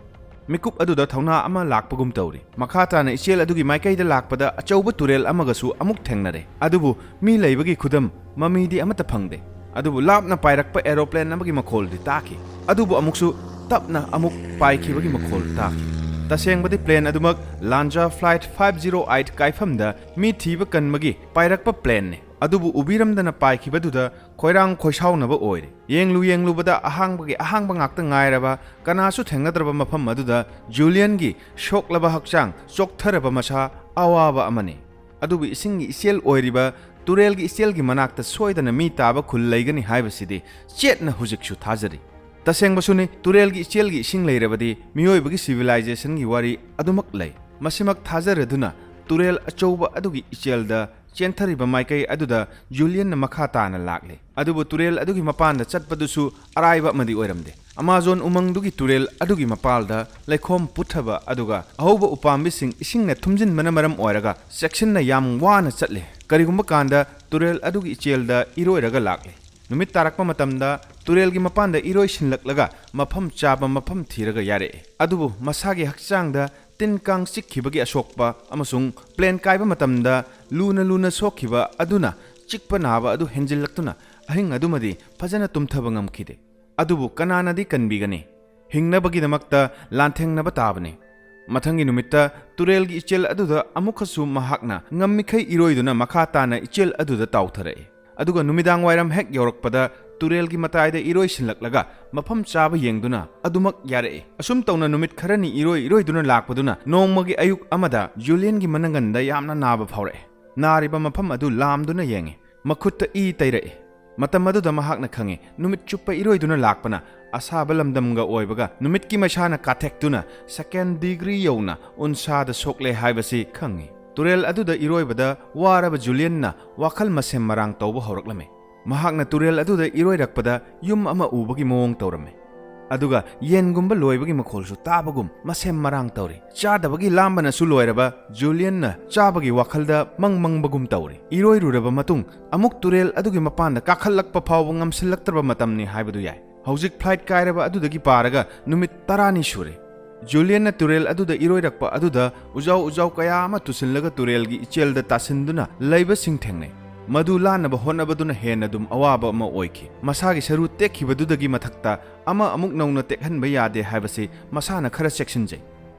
ꯃꯤꯀꯨꯞ ꯑꯗꯨꯗ ꯊꯧꯅꯥ ꯑꯃ ꯂꯥꯛꯄꯒꯨꯝ ꯇꯧꯔꯤ꯫ ꯃꯈꯥ ꯇꯥꯅ ꯏꯆꯦꯜ ꯑꯗꯨꯒꯤ ꯃꯥꯏꯀꯩꯗ ꯂꯥꯛꯄꯗ ꯑꯆꯧꯕ ꯇꯨꯔꯦꯜ ꯑꯃꯒꯁꯨ ꯑꯃꯨꯛ ꯊꯦꯡꯅꯔꯦ, ꯑꯗꯨꯕꯨ ꯃꯤ ꯂꯩꯕꯒꯤ ꯈꯨꯗꯝ ꯃꯃꯤꯗꯤ ꯑꯃꯠꯇ ꯐꯪꯗꯦ꯫ ꯑꯗꯨꯕꯨ ꯂꯥꯞꯅ ꯄꯥꯏꯔꯛꯄ aeroplane ꯑꯃꯒꯤ ꯃꯈꯣꯜꯗꯤ ꯇꯥꯈꯤ, ꯑꯗꯨꯕꯨ ꯑꯃꯨꯛꯁꯨ ꯇꯞꯅ ꯑꯃꯨꯛ ꯄꯥꯏꯈꯤꯕꯒꯤ ꯃꯈꯣꯜ ꯇꯥꯈꯤ꯫ ꯇꯁꯦꯡꯕꯗꯤ plane ꯑꯗꯨꯃꯛ Lanja Flight five zero eight ꯀꯥꯏꯐꯝꯗ ꯃꯤ ꯊꯤꯕ ꯀꯟꯕꯒꯤ ꯄꯥꯏꯔꯛꯄ planeꯅꯤ꯫ ꯑꯗꯨꯕꯨ ꯎꯕꯤꯔꯝꯗꯅ ꯄꯥꯏꯈꯤꯕꯗꯨꯗ ꯈꯣꯏꯔꯥꯡ ꯈꯣꯏꯁꯥꯎꯅꯕ ꯑꯣꯏꯔꯦ꯫ ꯌꯦꯡꯂꯨ ꯌꯦꯡꯂꯨꯕꯗ ꯑꯍꯥꯡꯕꯒꯤ ꯑꯍꯥꯡꯕ ꯉꯥꯛꯇ ꯉꯥꯏꯔꯕ, ꯀꯅꯥꯁꯨ ꯊꯦꯡꯅꯗ꯭ꯔꯕ ꯃꯐꯝ ꯑꯗꯨꯗ ꯖꯨꯂꯤꯌꯟꯒꯤ ꯁꯣꯛꯂꯕ ꯍꯛꯆꯥꯡ, ꯆꯣꯛꯊꯔꯕ ꯃꯁꯥ, ꯑꯋꯥꯕ ꯑꯃꯅꯤ꯫ ꯑꯗꯨꯕꯨ ꯏꯁꯤꯡꯒꯤ ꯏꯆꯦꯜ ꯑꯣꯏꯔꯤꯕ ꯇꯨꯔꯦꯜꯒꯤ ꯏꯆꯦꯜꯒꯤ ꯃꯅꯥꯛꯇ ꯁꯣꯏꯗꯅ ꯃꯤ ꯇꯥꯕ ꯈꯨꯜ ꯂꯩꯒꯅꯤ ꯍꯥꯏꯕꯁꯤꯗꯤ ꯆꯦꯠꯅ ꯍꯧꯖꯤꯛꯁꯨ ꯊꯥꯖꯔꯤ꯫ ꯇꯁꯦꯡꯕꯁꯨꯅꯤ, ꯇꯨꯔꯦꯜꯒꯤ ꯏꯆꯦꯜꯒꯤ ꯏꯁꯤꯡ ꯂꯩꯔꯕꯗꯤ ꯃꯤꯑꯣꯏꯕꯒꯤ civilizationꯒꯤ ꯋꯥꯔꯤ ꯑꯗꯨꯃꯛ ꯂꯩ꯫ ꯃꯁꯤꯃꯛ ꯊꯥꯖꯔꯗꯨꯅ ꯇꯨꯔꯦꯜ ꯑꯆꯧꯕ ꯑꯗꯨꯒꯤ ꯏꯆꯦꯜꯗ ꯆꯦꯟꯊꯔꯤꯕ ꯃꯥꯏꯀꯩ ꯑꯗꯨꯗ ꯖꯨꯂꯤꯌꯟꯅ ꯃꯈꯥ ꯇꯥꯅ ꯂꯥꯛꯂꯤ꯫ ꯑꯗꯨꯕꯨ ꯇꯨꯔꯦꯜ ꯑꯗꯨꯒꯤ ꯃꯄꯥꯟꯗ ꯆꯠꯄꯗꯨꯁꯨ ꯑꯔꯥꯏꯕ ꯑꯃꯗꯤ ꯑꯣꯏꯔꯝꯗꯦ꯫ ꯑꯃꯥꯖꯣꯟ ꯎꯃꯪꯗꯨꯒꯤ ꯇꯨꯔꯦꯜ ꯑꯗꯨꯒꯤ ꯃꯄꯥꯜꯗ ꯂꯩꯈꯣꯝ ꯄꯨꯊꯕ ꯑꯗꯨꯒ ꯑꯍꯧꯕ ꯎꯄꯥꯝꯕꯤꯁꯤꯡ ꯏꯁꯤꯡꯅ ꯊꯨꯝꯖꯤꯟꯕꯅ ꯃꯔꯝ ꯑꯣꯏꯔꯒ ꯆꯦꯛꯁꯤꯟꯅ ꯌꯥꯝ ꯋꯥꯅ ꯆꯠꯂꯤ꯫ ꯀꯔꯤꯒꯨꯝꯕ ꯀꯥꯟꯗ ꯇꯨꯔꯦꯜ ꯑꯗꯨꯒꯤ ꯏꯆꯦꯜꯗ ꯏꯔꯣꯏꯔꯒ ꯂꯥꯛꯂꯤ꯫ ꯅꯨꯃꯤꯠ ꯇꯥꯔꯛꯄ ꯃꯇꯝꯗ ꯇꯨꯔꯦꯜꯒꯤ ꯃꯄꯥꯟꯗ ꯏꯔꯣꯏꯁꯤꯜꯂꯛꯂꯒ ꯃꯐꯝ ꯆꯥꯕ ꯃꯐꯝ ꯊꯤꯔꯒ ꯌꯥꯔꯛꯏ꯫ ꯑꯗꯨꯕꯨ ꯃꯁꯥꯒꯤ ꯍꯛꯆꯥꯡꯗ ꯇꯤꯟ ꯀꯥꯡ ꯆꯤꯛꯈꯤꯕꯒꯤ ꯑꯁꯣꯛꯄ ꯑꯃꯁꯨꯡ plane ꯀꯥꯏꯕ ꯃꯇꯝꯗ ꯂꯨꯅ ꯂꯨꯅ ꯁꯣꯛꯈꯤꯕ ꯑꯗꯨꯅ ꯆꯤꯛꯄ ꯅꯥꯕ ꯑꯗꯨ ꯍꯦꯟꯖꯤꯜꯂꯛꯇꯨꯅ ꯑꯍꯤꯡ ꯑꯗꯨꯃꯗꯤ ꯐꯖꯅ ꯇꯨꯝꯊꯕ ꯉꯝꯈꯤꯗꯦ꯫ ꯑꯗꯨꯕꯨ ꯀꯅꯥꯅꯗꯤ ꯀꯟꯕꯤꯒꯅꯤ? ꯍꯤꯡꯅꯕꯒꯤꯗꯃꯛꯇ ꯂꯥꯟꯊꯦꯡꯅꯕ ꯇꯥꯕꯅꯤ꯫ ꯃꯊꯪꯒꯤ ꯅꯨꯃꯤꯠꯇ ꯇꯨꯔꯦꯜꯒꯤ ꯏꯆꯦꯜ ꯑꯗꯨꯗ ꯑꯃꯨꯛꯀꯁꯨ ꯃꯍꯥꯛꯅ ꯉꯝꯃꯤꯈꯩ ꯏꯔꯣꯏꯗꯨꯅ ꯃꯈꯥ ꯇꯥꯅ ꯏꯆꯦꯜ ꯑꯗꯨꯗ ꯇꯥꯎꯊꯔꯛꯏ꯫ ꯑꯗꯨꯒ ꯅꯨꯃꯤꯗꯥꯡ ꯋꯥꯏꯔꯝ ꯍꯦꯛ ꯌꯧꯔꯛꯄꯗ ꯇꯨꯔꯦꯜꯒꯤ ꯃꯇꯥꯏꯗ ꯏꯔꯣꯏꯁꯤꯜꯂꯛꯂꯒ ꯃꯐꯝ ꯆꯥꯕ ꯌꯦꯡꯗꯨꯅ ꯑꯗꯨꯃꯛ ꯌꯥꯔꯛꯏ꯫ ꯑꯁꯨꯝ ꯇꯧꯅ ꯅꯨꯃꯤꯠ ꯈꯔꯅꯤ ꯏꯔꯣꯏ ꯏꯔꯣꯏꯗꯨꯅ ꯂꯥꯛꯄꯗꯨꯅ ꯅꯣꯡꯃꯒꯤ ꯑꯌꯨꯛ ꯑꯃꯗ ꯖꯨꯂꯤꯌꯟꯒꯤ ꯃꯅꯪꯒꯟꯗ ꯌꯥꯝꯅ ꯅꯥꯕ ꯐꯥꯎꯔꯛꯑꯦ꯫ ꯅꯥꯔꯤꯕ ꯃꯐꯝ ꯑꯗꯨ ꯂꯥꯝꯗꯨꯅ ꯌꯦꯡꯉꯤ꯫ ꯃꯈꯨꯠꯇ ꯏ ꯇꯩꯔꯛꯏ꯫ ꯃꯇꯝ ꯑꯗꯨꯗ ꯃꯍꯥꯛꯅ ꯈꯪꯉꯤ, ꯅꯨꯃꯤꯠ ꯆꯨꯞꯄ ꯏꯔꯣꯏꯗꯨꯅ ꯂꯥꯛꯄꯅ ꯑꯁꯥꯕ ꯂꯝꯗꯝꯒ ꯑꯣꯏꯕꯒ ꯅꯨꯃꯤꯠꯀꯤ ꯃꯩꯁꯥꯅ ꯀꯥꯊꯦꯛꯇꯨꯅ second degree ꯌꯧꯅ ꯎꯟꯁꯥꯗ ꯁꯣꯛꯂꯦ ꯍꯥꯏꯕꯁꯤ ꯈꯪꯉꯤ꯫ ꯇꯨꯔꯦꯜ ꯑꯗꯨꯗ ꯏꯔꯣꯏꯕꯗ ꯋꯥꯔꯕ ꯖꯨꯂꯤꯌꯟꯅ ꯋꯥꯈꯜ ꯃꯁꯦꯝ ꯃꯔꯥꯡ ꯇꯧꯕ ꯍꯧꯔꯛꯂꯝꯃꯤ꯫ ꯃꯍꯥꯛꯅ ꯇꯨꯔꯦꯜ ꯑꯗꯨꯗ ꯏꯔꯣꯏꯔꯛꯄꯗ ꯌꯨꯝ ꯑꯃ ꯎꯕꯒꯤ ꯃꯑꯣꯡ ꯇꯧꯔꯝꯃꯤ꯫ ꯑꯗꯨꯒ ꯌꯦꯟꯒꯨꯝꯕ ꯂꯣꯏꯕꯒꯤ ꯃꯈꯣꯜꯁꯨ ꯇꯥꯕꯒꯨꯝ ꯃꯁꯦꯝ ꯃꯔꯥꯡ ꯇꯧꯔꯤ꯫ ꯆꯥꯗꯕꯒꯤ ꯂꯥꯝꯕꯅꯁꯨ ꯂꯣꯏꯔꯕ ꯖꯨꯂꯤꯌꯟꯅ ꯆꯥꯕꯒꯤ ꯋꯥꯈꯜꯗ ꯃꯪ ꯃꯪꯕꯒꯨꯝ ꯇꯧꯔꯤ꯫ ꯏꯔꯣꯏꯔꯨꯔꯕ ꯃꯇꯨꯡ ꯑꯃꯨꯛ ꯇꯨꯔꯦꯜ ꯑꯗꯨꯒꯤ ꯃꯄꯥꯟꯗ ꯀꯥꯈꯠꯂꯛꯄ ꯐꯥꯎꯕ ꯉꯝꯁꯤꯜꯂꯛꯇ꯭ꯔꯕ ꯃꯇꯝꯅꯤ ꯍꯥꯏꯕꯗꯨ ꯌꯥꯏ꯫ ꯍꯧꯖꯤꯛ ꯐ꯭ꯂꯥꯏꯠ ꯀꯥꯏꯔꯕ ꯑꯗꯨꯗꯒꯤ ꯄꯥꯔꯒ ꯅꯨꯃꯤꯠ ꯇꯔꯥꯅꯤ ꯁꯨꯔꯦ꯫ ꯖꯨꯂꯤꯌꯟꯅ ꯇꯨꯔꯦꯜ ꯑꯗꯨꯗ ꯏꯔꯣꯏꯔꯛꯄ ꯑꯗꯨꯗ ꯎꯖꯥꯎ ꯎꯖꯥꯎ ꯀꯌꯥ ꯑꯃ ꯇꯨꯁꯤꯜꯂꯒ ꯇꯨꯔꯦꯜꯒꯤ ꯏꯆꯦꯜꯗ ꯇꯥꯁꯤꯟꯗꯨꯅ ꯂꯩꯕꯁꯤꯡ ꯊꯦꯡꯅꯩ꯫ ꯃꯗꯨ ꯂꯥꯟꯅꯕ ꯍꯣꯠꯅꯕꯗꯨꯅ ꯍꯦꯟꯅ ꯑꯗꯨꯝ ꯑꯋꯥꯕ ꯑꯃ ꯑꯣꯏꯈꯤ꯫ ꯃꯁꯥꯒꯤ ꯁꯔꯨ ꯇꯦꯛꯈꯤꯕꯗꯨꯗꯒꯤ ꯃꯊꯛꯇ ꯑꯃ ꯑꯃꯨꯛ ꯅꯧꯅ ꯇꯦꯛꯍꯟꯕ ꯌꯥꯗꯦ ꯍꯥꯏꯕꯁꯤ ꯃꯁꯥꯅ ꯈꯔ ꯆꯦꯛꯁꯤꯟꯖꯩ꯫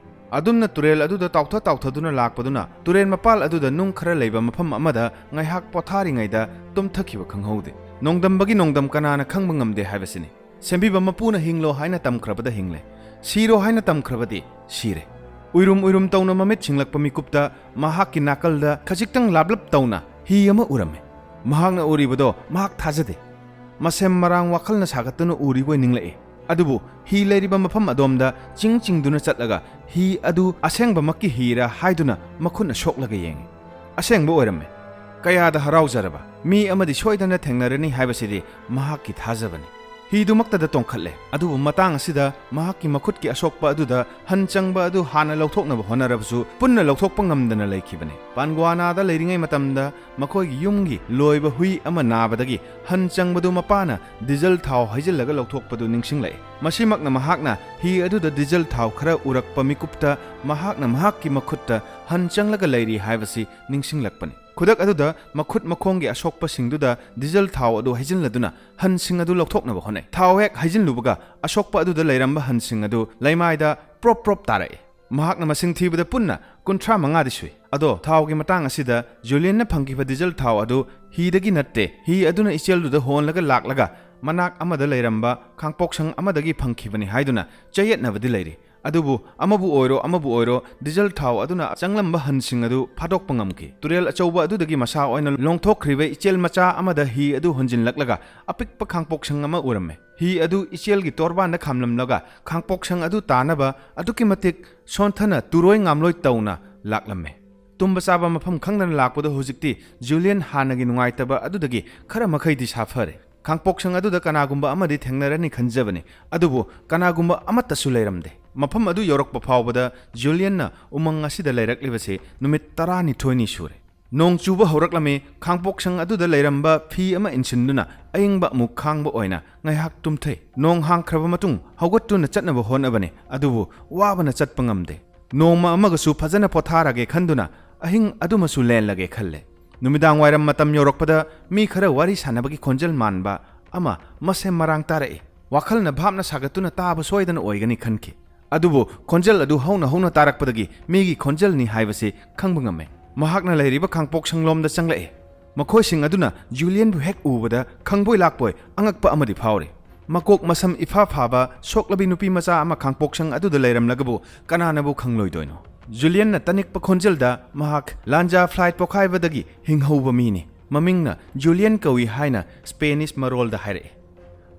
ꯑꯗꯨꯝꯅ ꯇꯨꯔꯦꯜ ꯑꯗꯨꯗ ꯇꯥꯎꯊ ꯇꯥꯎꯊꯗꯨꯅ ꯂꯥꯛꯄꯗꯨꯅ ꯇꯨꯔꯦꯜ ꯃꯄꯥꯜ ꯑꯗꯨꯗ ꯅꯨꯡ ꯈꯔ ꯂꯩꯕ ꯃꯐꯝ ꯑꯃꯗ ꯉꯥꯏꯍꯥꯛ ꯄꯣꯊꯥꯔꯤꯉꯩꯗ ꯇꯨꯝꯊꯈꯤꯕ ꯈꯪꯍꯧꯗꯦ꯫ ꯅꯣꯡꯗꯝꯕꯒꯤ ꯅꯣꯡꯗꯝ ꯀꯅꯥꯅ ꯈꯪꯕ ꯉꯝꯗꯦ ꯍꯥꯏꯕꯁꯤꯅꯤ꯫ ꯁꯦꯝꯕꯤꯕ ꯃꯄꯨꯅ ꯍꯤꯡꯂꯣ ꯍꯥꯏꯅ ꯇꯝꯈ꯭ꯔꯕꯗ ꯍꯤꯡꯂꯦ, ꯁꯤꯔꯣ ꯍꯥꯏꯅ ꯇꯝꯈ꯭ꯔꯕꯗꯤ ꯁꯤꯔꯦ꯫ ꯎꯏꯔꯨꯝ ꯎꯏꯔꯨꯝ ꯇꯧꯅ ꯃꯃꯤꯠ ꯁꯤꯡꯂꯛꯄ ꯃꯤꯀꯨꯞꯇ ꯃꯍꯥꯛꯀꯤ ꯅꯥꯀꯜꯗ ꯈꯖꯤꯛꯇꯪ ꯂꯥꯞꯂꯞ ꯇꯧꯅ ꯍꯤ ꯑꯃ ꯎꯔꯝꯃꯤ꯫ ꯃꯍꯥꯛꯅ ꯎꯔꯤꯕꯗꯣ ꯃꯍꯥꯛ ꯊꯥꯖꯗꯦ꯫ ꯃꯁꯦꯝ ꯃꯔꯥꯡ ꯋꯥꯈꯜꯅ ꯁꯥꯒꯠꯇꯨꯅ ꯎꯔꯤꯕꯣꯏ ꯅꯤꯡꯂꯛꯏ꯫ ꯑꯗꯨꯕꯨ ꯍꯤ ꯂꯩꯔꯤꯕ ꯃꯐꯝ ꯑꯗꯣꯝꯗ ꯆꯤꯡ ꯆꯤꯡꯗꯨꯅ ꯆꯠꯂꯒ ꯍꯤ ꯑꯗꯨ ꯑꯁꯦꯡꯕꯃꯛꯀꯤ ꯍꯤꯔꯥ ꯍꯥꯏꯗꯨꯅ ꯃꯈꯨꯠꯅ ꯁꯣꯛꯂꯒ ꯌꯦꯡꯉꯤ꯫ ꯑꯁꯦꯡꯕ ꯑꯣꯏꯔꯝꯃꯦ꯫ ꯀꯌꯥꯗ ꯍꯔꯥꯎꯖꯔꯕ! ꯃꯤ ꯑꯃꯗꯤ ꯁꯣꯏꯗꯅ ꯊꯦꯡꯅꯔꯅꯤ ꯍꯥꯏꯕꯁꯤꯗꯤ ꯃꯍꯥꯛꯀꯤ ꯊꯥꯖꯕꯅꯤ꯫ ꯍꯤꯗꯨꯃꯛꯇꯗ ꯇꯣꯡꯈꯠꯂꯦ, ꯑꯗꯨꯕꯨ ꯃꯇꯥꯡ ꯑꯁꯤꯗ ꯃꯍꯥꯛꯀꯤ ꯃꯈꯨꯠꯀꯤ ꯑꯁꯣꯛꯄ ꯑꯗꯨꯗ ꯍꯟ ꯆꯪꯕ ꯑꯗꯨ ꯍꯥꯟꯅ ꯂꯧꯊꯣꯛꯅꯕ ꯍꯣꯠꯅꯔꯕꯁꯨ ꯄꯨꯟꯅ ꯂꯧꯊꯣꯛꯄ ꯉꯝꯗꯅ ꯂꯩꯈꯤꯕꯅꯤ꯫ ꯄꯥꯟꯒ꯭ꯋꯥꯅꯥꯗ ꯂꯩꯔꯤꯉꯩ ꯃꯇꯝꯗ ꯃꯈꯣꯏꯒꯤ ꯌꯨꯝꯒꯤ ꯂꯣꯏꯕ ꯍꯨꯏ ꯑꯃ ꯅꯥꯕꯗꯒꯤ ꯍꯟ ꯆꯪꯕꯗꯨ ꯃꯄꯥꯅ ꯗꯤꯖꯜ ꯊꯥꯎ ꯍꯩꯖꯤꯜꯂꯒ ꯂꯧꯊꯣꯛꯄꯗꯨ ꯅꯤꯡꯁꯤꯡꯂꯛꯏ꯫ ꯃꯁꯤꯃꯛꯅ ꯃꯍꯥꯛꯅ ꯍꯤ ꯑꯗꯨꯗ ꯗꯤꯖꯜ ꯊꯥꯎ ꯈꯔ ꯎꯔꯛꯄ ꯃꯤꯀꯨꯞꯇ ꯃꯍꯥꯛꯅ ꯃꯍꯥꯛꯀꯤ ꯃꯈꯨꯠꯇ ꯍꯟ ꯆꯪꯂꯒ ꯂꯩꯔꯤ ꯍꯥꯏꯕꯁꯤ ꯅꯤꯡꯁꯤꯡꯂꯛꯄꯅꯤ꯫ ꯈꯨꯗꯛ ꯑꯗꯨꯗ ꯃꯈꯨꯠ ꯃꯈꯣꯡꯒꯤ ꯑꯁꯣꯛꯄꯁꯤꯡꯗꯨꯗ ꯗꯤꯖꯜ ꯊꯥꯎ ꯑꯗꯨ ꯍꯩꯖꯤꯜꯂꯗꯨꯅ ꯍꯟꯁꯤꯡ ꯑꯗꯨ ꯂꯧꯊꯣꯛꯅꯕ ꯍꯣꯠꯅꯩ꯫ ꯊꯥꯎ ꯍꯦꯛ ꯍꯩꯖꯤꯜꯂꯨꯕꯒ ꯑꯁꯣꯛꯄ ꯑꯗꯨꯗ ꯂꯩꯔꯝꯕ ꯍꯟꯁꯤꯡ ꯑꯗꯨ ꯂꯩꯃꯥꯏꯗ ꯄ꯭ꯔꯣꯞ ꯄ꯭ꯔꯣꯞ ꯇꯥꯔꯛꯏ꯫ ꯃꯍꯥꯛꯅ ꯃꯁꯤꯡ ꯊꯤꯕꯗ ꯄꯨꯟꯅ ꯀꯨꯟꯊ꯭ꯔꯥ ꯃꯉꯥꯗꯤ ꯁꯨꯏ꯫ ꯑꯗꯣ ꯊꯥꯎꯒꯤ ꯃꯇꯥꯡ ꯑꯁꯤꯗ ꯖꯨꯂꯤꯌꯟꯅ ꯐꯪꯈꯤꯕ ꯗꯤꯖꯜ ꯊꯥꯎ ꯑꯗꯨ ꯍꯤꯗꯒꯤ ꯅꯠꯇꯦ, ꯍꯤ ꯑꯗꯨꯅ ꯏꯆꯦꯜꯗꯨꯗ ꯍꯣꯟꯂꯒ ꯂꯥꯛꯂꯒ ꯃꯅꯥꯛ ꯑꯃꯗ ꯂꯩꯔꯝꯕ ꯈꯥꯡꯄꯣꯛꯁꯪ ꯑꯃꯗꯒꯤ ꯐꯪꯈꯤꯕꯅꯤ ꯍꯥꯏꯗꯨꯅ ꯆꯌꯦꯠꯅꯕꯗꯤ ꯂꯩꯔꯤ꯫ ꯑꯗꯨꯕꯨ ꯑꯃꯕꯨ ꯑꯣꯏꯔꯣ ꯑꯃꯕꯨ ꯑꯣꯏꯔꯣ ꯗꯤꯖꯜ ꯊꯥꯎ ꯑꯗꯨꯅ ꯆꯪꯂꯝꯕ ꯍꯟꯁꯤꯡ ꯑꯗꯨ ꯐꯥꯗꯣꯛꯄ ꯉꯝꯈꯤ꯫ ꯇꯨꯔꯦꯜ ꯑꯆꯧꯕ ꯑꯗꯨꯗꯒꯤ ꯃꯁꯥ ꯑꯣꯏꯅ ꯂꯣꯡꯊꯣꯛꯈ꯭ꯔꯤꯕ ꯏꯆꯦꯜ ꯃꯆꯥ ꯑꯃꯗ ꯍꯤ ꯑꯗꯨ ꯍꯣꯟꯖꯤꯜꯂꯛꯂꯒ ꯑꯄꯤꯛꯄ ꯈꯥꯡꯄꯣꯛꯁꯪ ꯑꯃ ꯎꯔꯝꯃꯦ꯫ ꯍꯤ ꯑꯗꯨ ꯏꯆꯦꯜꯒꯤ ꯇꯣꯔꯕꯥꯟꯗ ꯈꯥꯝꯂꯝꯂꯒ ꯈꯥꯡꯄꯣꯛꯁꯪ ꯑꯗꯨ ꯇꯥꯅꯕ ꯑꯗꯨꯛꯀꯤ ꯃꯇꯤꯛ ꯁꯣꯟꯊꯅ ꯇꯨꯔꯣꯏ ꯉꯥꯝꯂꯣꯏ ꯇꯧꯅ ꯂꯥꯛꯂꯝꯃꯦ꯫ ꯇꯨꯝꯕ ꯆꯥꯕ ꯃꯐꯝ ꯈꯪꯗꯅ ꯂꯥꯛꯄꯗꯣ ꯍꯧꯖꯤꯛꯇꯤ ꯖꯨꯂꯤꯌꯟ ꯍꯥꯟꯅꯒꯤ ꯅꯨꯡꯉꯥꯏꯇꯕ ꯑꯗꯨꯗꯒꯤ ꯈꯔ ꯃꯈꯩꯗꯤ ꯁꯥꯐꯔꯦ꯫ ꯈꯥꯡꯄꯣꯛꯁꯪ ꯑꯗꯨꯗ ꯀꯅꯥꯒꯨꯝꯕ ꯑꯃꯗꯤ ꯊꯦꯡꯅꯔꯅꯤ ꯈꯟꯖꯕꯅꯤ, ꯑꯗꯨꯕꯨ ꯀꯅꯥꯒꯨꯝꯕ ꯑꯃꯠꯇꯁꯨ ꯂꯩꯔꯝꯗꯦ꯫ ꯃꯐꯝ ꯑꯗꯨ ꯌꯧꯔꯛꯄ ꯐꯥꯎꯕꯗ ꯖꯨꯂꯤꯌꯟꯅ ꯎꯃꯪ ꯑꯁꯤꯗ ꯂꯩꯔꯛꯂꯤꯕꯁꯤ ꯅꯨꯃꯤꯠ ꯇꯔꯥꯅꯤꯊꯣꯏꯅꯤ ꯁꯨꯔꯦ꯫ ꯅꯣꯡ ꯆꯨꯕ ꯍꯧꯔꯛꯂꯝꯃꯤ꯫ ꯈꯥꯡꯄꯣꯛꯁꯪ ꯑꯗꯨꯗ ꯂꯩꯔꯝꯕ ꯐꯤ ꯑꯃ ꯏꯟꯁꯤꯟꯗꯨꯅ ꯑꯏꯪꯕ ꯑꯃꯨꯛ ꯈꯥꯡꯕ ꯑꯣꯏꯅ ꯉꯥꯏꯍꯥꯛ ꯇꯨꯝꯊꯩ꯫ ꯅꯣꯡ ꯍꯥꯡꯈ꯭ꯔꯕ ꯃꯇꯨꯡ ꯍꯧꯒꯠꯇꯨꯅ ꯆꯠꯅꯕ ꯍꯣꯠꯅꯕꯅꯤ, ꯑꯗꯨꯕꯨ ꯋꯥꯕꯅ ꯆꯠꯄ ꯉꯝꯗꯦ꯫ ꯅꯣꯡꯃ ꯑꯃꯒꯁꯨ ꯐꯖꯅ ꯄꯣꯊꯥꯔꯒꯦ ꯈꯟꯗꯨꯅ ꯑꯍꯤꯡ ꯑꯗꯨꯃꯁꯨ ꯂꯦꯜꯂꯒꯦ ꯈꯜꯂꯦ꯫ ꯅꯨꯃꯤꯗꯥꯡ ꯋꯥꯏꯔꯝ ꯃꯇꯝ ꯌꯧꯔꯛꯄꯗ ꯃꯤ ꯈꯔ ꯋꯥꯔꯤ ꯁꯥꯟꯅꯕꯒꯤ ꯈꯣꯟꯖꯦꯜ ꯃꯥꯟꯕ ꯑꯃ ꯃꯁꯦꯝ ꯃꯔꯥꯡ ꯇꯥꯔꯛꯏ꯫ ꯋꯥꯈꯜꯅ ꯚꯥꯞꯅ ꯁꯥꯒꯠꯇꯨꯅ ꯇꯥꯕ ꯁꯣꯏꯗꯅ ꯑꯣꯏꯒꯅꯤ ꯈꯟꯈꯤ꯫ ꯑꯗꯨꯕꯨ ꯈꯣꯟꯖꯦꯜ ꯑꯗꯨ ꯍꯧꯅ ꯍꯧꯅ ꯇꯥꯔꯛꯄꯗꯒꯤ ꯃꯤꯒꯤ ꯈꯣꯟꯖꯦꯜꯅꯤ ꯍꯥꯏꯕꯁꯤ ꯈꯪꯕ ꯉꯝꯃꯦ꯫ ꯃꯍꯥꯛꯅ ꯂꯩꯔꯤꯕ ꯈꯥꯡꯄꯣꯛꯁꯪꯂꯣꯝꯗ ꯆꯪꯂꯛꯑꯦ꯫ ꯃꯈꯣꯏꯁꯤꯡ ꯑꯗꯨꯅ ꯖꯨꯂꯤꯌꯟꯕꯨ ꯍꯦꯛ ꯎꯕꯗ ꯈꯪꯕꯣꯏ ꯂꯥꯛꯄꯣꯏ ꯑꯉꯛꯄ ꯑꯃꯗꯤ ꯐꯥꯎꯔꯤ꯫ ꯃꯀꯣꯛ ꯃꯁꯝ ꯏꯐꯥ ꯐꯥꯕ ꯁꯣꯛꯂꯕꯤ ꯅꯨꯄꯤ ꯃꯆꯥ ꯑꯃ ꯈꯥꯡꯄꯣꯛꯁꯪ ꯑꯗꯨꯗ ꯂꯩꯔꯝꯂꯒꯕꯨ ꯀꯅꯥꯅꯕꯨ ꯈꯪꯂꯣꯏꯗꯣꯏꯅꯣ? ꯖꯨꯂꯤꯌꯟꯅ ꯇꯅꯤꯛꯄ ꯈꯣꯟꯖꯦꯜꯗ ꯃꯍꯥꯛ ꯂꯥꯟꯖꯥ ꯐ꯭ꯂꯥꯏꯠ ꯄꯣꯈꯥꯏꯕꯗꯒꯤ ꯍꯤꯡꯍꯧꯕ ꯃꯤꯅꯤ꯫ ꯃꯃꯤꯡꯅ ꯖꯨꯂꯤꯌꯟ ꯀꯧꯏ ꯍꯥꯏꯅ ꯁ꯭ꯄꯦꯅꯤꯁ ꯃꯔꯣꯜꯗ ꯍꯥꯏꯔꯛꯏ꯫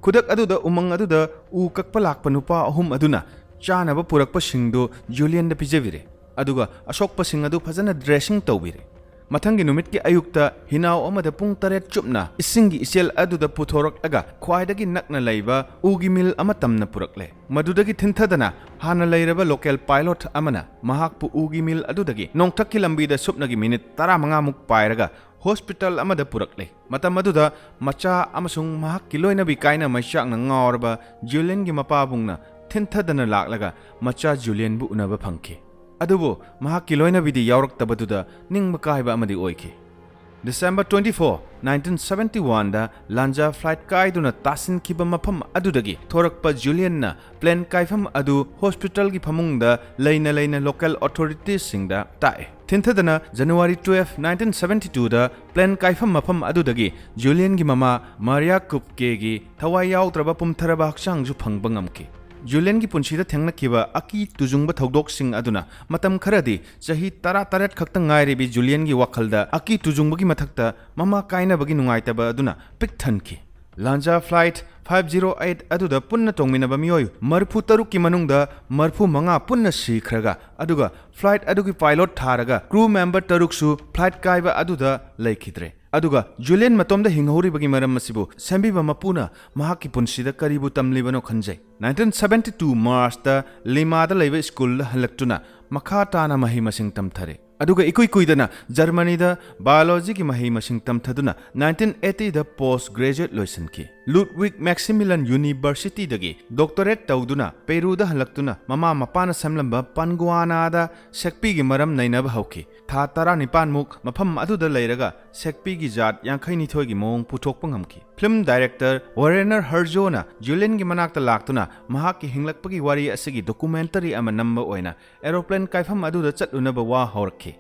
ꯈꯨꯗꯛ ꯑꯗꯨꯗ ꯎꯃꯪ ꯑꯗꯨꯗ ꯎ ꯀꯛꯄ ꯂꯥꯛꯄ ꯅꯨꯄꯥ ꯑꯍꯨꯝ ꯑꯗꯨꯅ ꯆꯥꯅꯕ ꯄꯨꯔꯛꯄꯁꯤꯡꯗꯨ ꯖꯨꯂꯤꯌꯟꯗ ꯄꯤꯖꯕꯤꯔꯦ, ꯑꯗꯨꯒ ꯑꯁꯣꯛꯄꯁꯤꯡ ꯑꯗꯨ ꯐꯖꯅ ꯗ꯭ꯔꯦꯁꯤꯡ ꯇꯧꯕꯤꯔꯦ꯫ ꯃꯊꯪꯒꯤ ꯅꯨꯃꯤꯠꯀꯤ ꯑꯌꯨꯛꯇ ꯍꯤꯅꯥꯎ ꯑꯃꯗ ꯄꯨꯡ ꯇꯔꯦꯠ ꯆꯨꯞꯅ ꯏꯁꯤꯡꯒꯤ ꯏꯆꯦꯜ ꯑꯗꯨꯗ ꯄꯨꯊꯣꯔꯛꯂꯒ ꯈ꯭ꯋꯥꯏꯗꯒꯤ ꯅꯛꯅ ꯂꯩꯕ ꯎꯒꯤ ꯃꯤꯜ ꯑꯃ ꯇꯝꯅ ꯄꯨꯔꯛꯂꯦ꯫ ꯃꯗꯨꯗꯒꯤ ꯊꯤꯟꯊꯗꯅ ꯍꯥꯟꯅ ꯂꯩꯔꯕ ꯂꯣꯀꯦꯜ ꯄꯥꯏꯂꯣꯠ ꯑꯃꯅ ꯃꯍꯥꯛꯄꯨ ꯎꯒꯤ ꯃꯤꯜ ꯑꯗꯨꯗꯒꯤ ꯅꯣꯡꯊꯛꯀꯤ ꯂꯝꯕꯤꯗ ꯁꯨꯞꯅꯒꯤ ꯃꯤꯅꯤꯠ ꯇꯔꯥꯃꯉꯥꯃꯨꯛ ꯄꯥꯏꯔꯒ ꯍꯣꯁꯄꯤꯇꯥꯜ ꯑꯃꯗ ꯄꯨꯔꯛꯂꯦ꯫ ꯃꯇꯝ ꯑꯗꯨꯗ ꯃꯆꯥ ꯑꯃꯁꯨꯡ ꯃꯍꯥꯛꯀꯤ ꯂꯣꯏꯅꯕꯤ ꯀꯥꯏꯅ ꯃꯩꯆꯥꯛꯅ ꯉꯥꯎꯔꯕ ꯖꯨꯂꯤꯌꯟꯒꯤ ꯃꯄꯥꯕꯨꯡꯅ ꯊꯤꯟꯊꯗꯅ ꯂꯥꯛꯂꯒ ꯃꯆꯥ ꯖꯨꯂꯤꯌꯟꯕꯨ ꯎꯅꯕ ꯐꯪꯈꯤ꯫ ꯑꯗꯨꯕꯨ ꯃꯍꯥꯛꯀꯤ ꯂꯣꯏꯅꯕꯤꯗꯤ ꯌꯥꯎꯔꯛꯇꯕꯗꯨꯗ ꯅꯤꯡꯕ ꯀꯥꯏꯕ ꯑꯃꯗꯤ ꯑꯣꯏꯈꯤ꯫ December twenty-four, nineteen seventy-one ꯗ ꯂꯥꯟꯖꯥ ꯐ꯭ꯂꯥꯏꯠ ꯀꯥꯏꯗꯨꯅ ꯇꯥꯁꯤꯟꯈꯤꯕ ꯃꯐꯝ ꯑꯗꯨꯗꯒꯤ ꯊꯣꯔꯛꯄ ꯖꯨꯂꯤꯌꯟꯅ ꯄ꯭ꯂꯦꯟ ꯀꯥꯏꯐꯝ ꯑꯗꯨ ꯍꯣꯁꯄꯤꯇꯥꯜꯒꯤ ꯐꯃꯨꯡꯗ ꯂꯩꯅ ꯂꯩꯅ ꯂꯣꯀꯦꯜ ꯑꯣꯊꯣꯔꯤꯇꯤꯁꯁꯤꯡꯗ ꯇꯥꯛꯑꯦ꯫ ꯊꯤꯟꯊꯗꯅ January twelve, nineteen seventy-two ꯗ ꯄ꯭ꯂꯦꯟ ꯀꯥꯏꯐꯝ ꯃꯐꯝ ꯑꯗꯨꯗꯒꯤ ꯖꯨꯂꯤꯌꯟꯒꯤ ꯃꯃꯥ ꯃꯥꯔꯤꯌꯥ ꯀꯨꯞꯀꯦꯒꯤ ꯊꯋꯥꯏ ꯌꯥꯎꯗ꯭ꯔꯕ ꯄꯨꯝꯊꯔꯕ ꯍꯛꯆꯥꯡꯁꯨ ꯐꯪꯕ ꯉꯝꯈꯤ꯫ ꯖꯨꯂꯤꯌꯟꯒꯤ ꯄꯨꯟꯁꯤꯗ ꯊꯦꯡꯅꯈꯤꯕ ꯑꯀꯤ ꯇꯨꯖꯨꯡꯕ ꯊꯧꯗꯣꯛꯁꯤꯡ ꯑꯗꯨꯅ ꯃꯇꯝ ꯈꯔꯗꯤ ꯆꯍꯤ ꯇꯔꯥꯇꯔꯦꯠ ꯈꯛꯇ ꯉꯥꯏꯔꯤꯕꯤ ꯖꯨꯂꯤꯌꯟꯒꯤ ꯋꯥꯈꯜꯗ ꯑꯀꯤ ꯇꯨꯖꯨꯡꯕꯒꯤ ꯃꯊꯛꯇ ꯃꯃꯥ ꯀꯥꯏꯅꯕꯒꯤ ꯅꯨꯡꯉꯥꯏꯇꯕ ꯑꯗꯨꯅ ꯄꯤꯛ ꯊꯟꯈꯤ꯫ Lufthansa flight five zero eight ꯑꯗꯨꯗ ꯄꯨꯟꯅ ꯇꯣꯡꯃꯤꯟꯅꯕ ꯃꯤꯑꯣꯏ ꯃꯔꯤꯐꯨ ꯇꯔꯨꯛꯀꯤ ꯃꯅꯨꯡꯗ ꯃꯔꯤꯐꯨ ꯃꯉꯥ ꯄꯨꯟꯅ ꯁꯤꯈ꯭ꯔꯒ, ꯑꯗꯨꯒ flight ꯑꯗꯨꯒꯤ pilot ꯊꯥꯔꯒ crew member ꯇꯔꯨꯛꯁꯨ flight ꯀꯥꯏꯕ ꯑꯗꯨꯗ ꯂꯩꯈꯤꯗ꯭ꯔꯦ꯫ ꯑꯗꯨꯒ ꯖꯨꯂꯤꯌꯟ ꯃꯇꯣꯝꯗ ꯍꯤꯡꯍꯧꯔꯤꯕꯒꯤ ꯃꯔꯝ ꯑꯁꯤꯕꯨ ꯁꯦꯝꯕꯤꯕ ꯃꯄꯨꯅ ꯃꯍꯥꯛꯀꯤ ꯄꯨꯟꯁꯤꯗ ꯀꯔꯤꯕꯨ ꯇꯝꯂꯤꯕꯅꯣ ꯈꯟꯖꯩ꯫ Nineteen seventy two March ꯇ ꯂꯤꯃꯥꯗ ꯂꯩꯕ ꯁ꯭ꯀꯨꯜꯗ ꯍꯜꯂꯛꯇꯨꯅ ꯃꯈꯥ ꯇꯥꯅ ꯃꯍꯩ ꯃꯁꯤꯡ ꯇꯝꯊꯔꯦ꯫ ꯑꯗꯨꯒ ꯏꯀꯨꯏ ꯀꯨꯏꯗꯅ ꯖꯔꯃꯅꯤꯗ biology ꯒꯤ ꯃꯍꯩ ꯃꯁꯤꯡ ꯇꯝꯊꯗꯨꯅ nineteen eighty ꯗ post graduate ꯂꯣꯏꯁꯤꯟꯈꯤ꯫ Ludwig Maximilian University ꯗꯒꯤ doctorate ꯇꯧꯗꯨꯅ ꯄꯦꯔꯨꯗ ꯍꯜꯂꯛꯇꯨꯅ ꯃꯃꯥ ꯃꯄꯥꯅ ꯁꯦꯝꯂꯝꯕ ꯄꯟꯒꯨꯋꯥꯅꯥꯗ ꯁꯦꯛꯄꯤꯒꯤ ꯃꯔꯝ ꯅꯩꯅꯕ ꯍꯧꯈꯤ꯫ ꯊꯥ ꯇꯔꯥꯅꯤꯄꯥꯟ ꯃꯨꯛ ꯃꯐꯝ ꯑꯗꯨꯗ ꯂꯩꯔꯒ ꯁꯦꯛꯄꯤꯒꯤ ꯖꯥꯠ ꯌꯥꯡꯈꯩꯅꯤꯊꯣꯏꯒꯤ ꯃꯑꯣꯡ ꯄꯨꯊꯣꯛꯄ ꯉꯝꯈꯤ꯫ Film director Werner Herzog ꯅ ꯖꯨꯂꯤꯌꯟꯒꯤ ꯃꯅꯥꯛꯇ ꯂꯥꯛꯇꯨꯅ ꯃꯍꯥꯛꯀꯤ ꯍꯤꯡꯂꯛꯄꯒꯤ ꯋꯥꯔꯤ ꯑꯁꯤꯒꯤ documentary ꯑꯃ ꯅꯝꯕ ꯑꯣꯏꯅ aeroplane ꯀꯥꯏꯐꯝ ꯑꯗꯨꯗ ꯆꯠꯂꯨꯅꯕ ꯋꯥ ꯍꯧꯔꯛꯈꯤ꯫